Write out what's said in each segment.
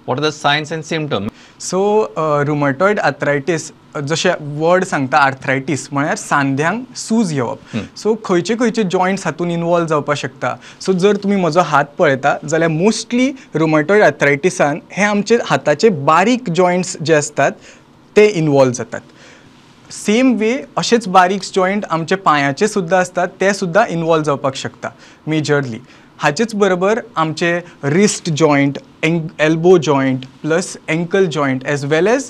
What are the signs and symptoms? So rheumatoid arthritis जशें word सांगता arthritis म्हळ्यार सांध्यांक सूज येवप. सो खंयचे खंयचे जॉयंट्स हातून इनवॉल्व जावपाक शकता. सो जर तुमी म्हजो हात पळयता जाल्यार मोस्टली रुमेटॉयड आर्थरायटीसान हे आमचे हाताचे बारीक जॉयंट्स जे आसतात ते इनवॉल्व जातात. सेम वे अशेच बारीक जॉयंट आमचे पांयाचे सुद्दां आसतात ते सुद्दां इनवॉल्व जावपाक शकता मेजरली. हाचेच बरोबर आमचे wrist joint, elbow joint plus ankle joint as well as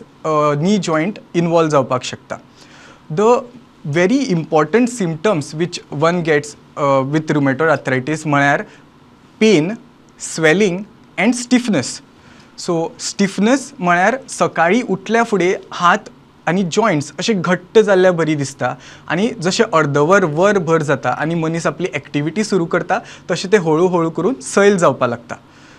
knee joint involve जावपाक शकता. The very important symptoms which one gets with rheumatoid arthritis म्हळ्यार pain, swelling and stiffness. So stiffness म्हळ्यार सकाळीं उठल्या फुडें हात आनी जॉयंट्स अशे घट्ट जाल्ल्या बरी दिसता आनी जशें अर्दवर वरभर जाता आनी मनीस आपली एक्टिविटी सुरू करता तशें ते हळू हळू करून सैल जावपाक लागता.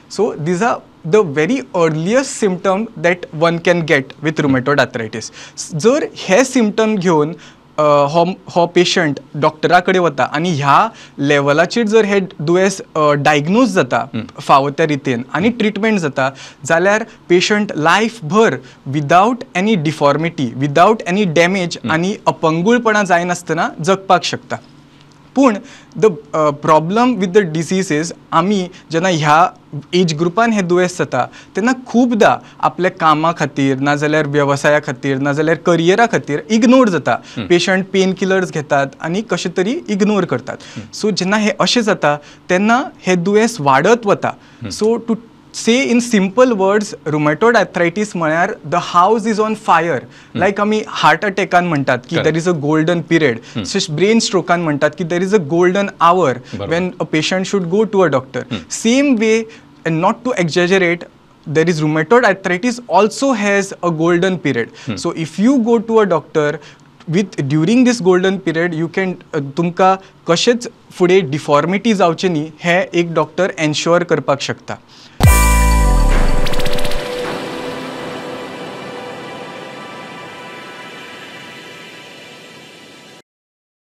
So these are the very earliest symptom that one can get with rheumatoid arthritis. जर हे सिमटम घेवन हो पेशंट डॉक्टरा कडेन वता आनी ह्या लेवलाचेर जर हे दुयेंस डायग्नोज जाता फावो त्या रितीन आनी ट्रिटमेंट जाता जाल्यार patient लायफभर without any deformity, without any damage आनी अपंगूळपणा जायनासतना जगपाक शकता. पूण the problem with the disease is आमी जेन्ना ह्या एज ग्रुपान हें दुयेंस जाता तेन्ना खुबदां आपल्या कामा खातीर नाजाल्यार वेवसाया खातीर नाजाल्यार करियरा खातीर इग्नोर जाता. पेशंट पेन किलर्स घेतात आनी कशें तरी इग्नोर करतात. सो जेन्ना हें अशें जाता तेन्ना हें दुयेंस वाडत वता. So to say in simple words, rheumatoid arthritis म्हळ्यार the house is on fire. Like आमी हार्ट अटॅकान म्हणटात की there is a golden period, brain स्ट्रोकान म्हणटात की there is a golden hour when a patient should go to a doctor. Same way, and not to exaggerate, there is rheumatoid arthritis also has a golden period. So if you go to a doctor with during this golden period, you can तुमकां कशेंच फुडें deformity जावचें न्ही हें एक doctor ensure करपाक शकता.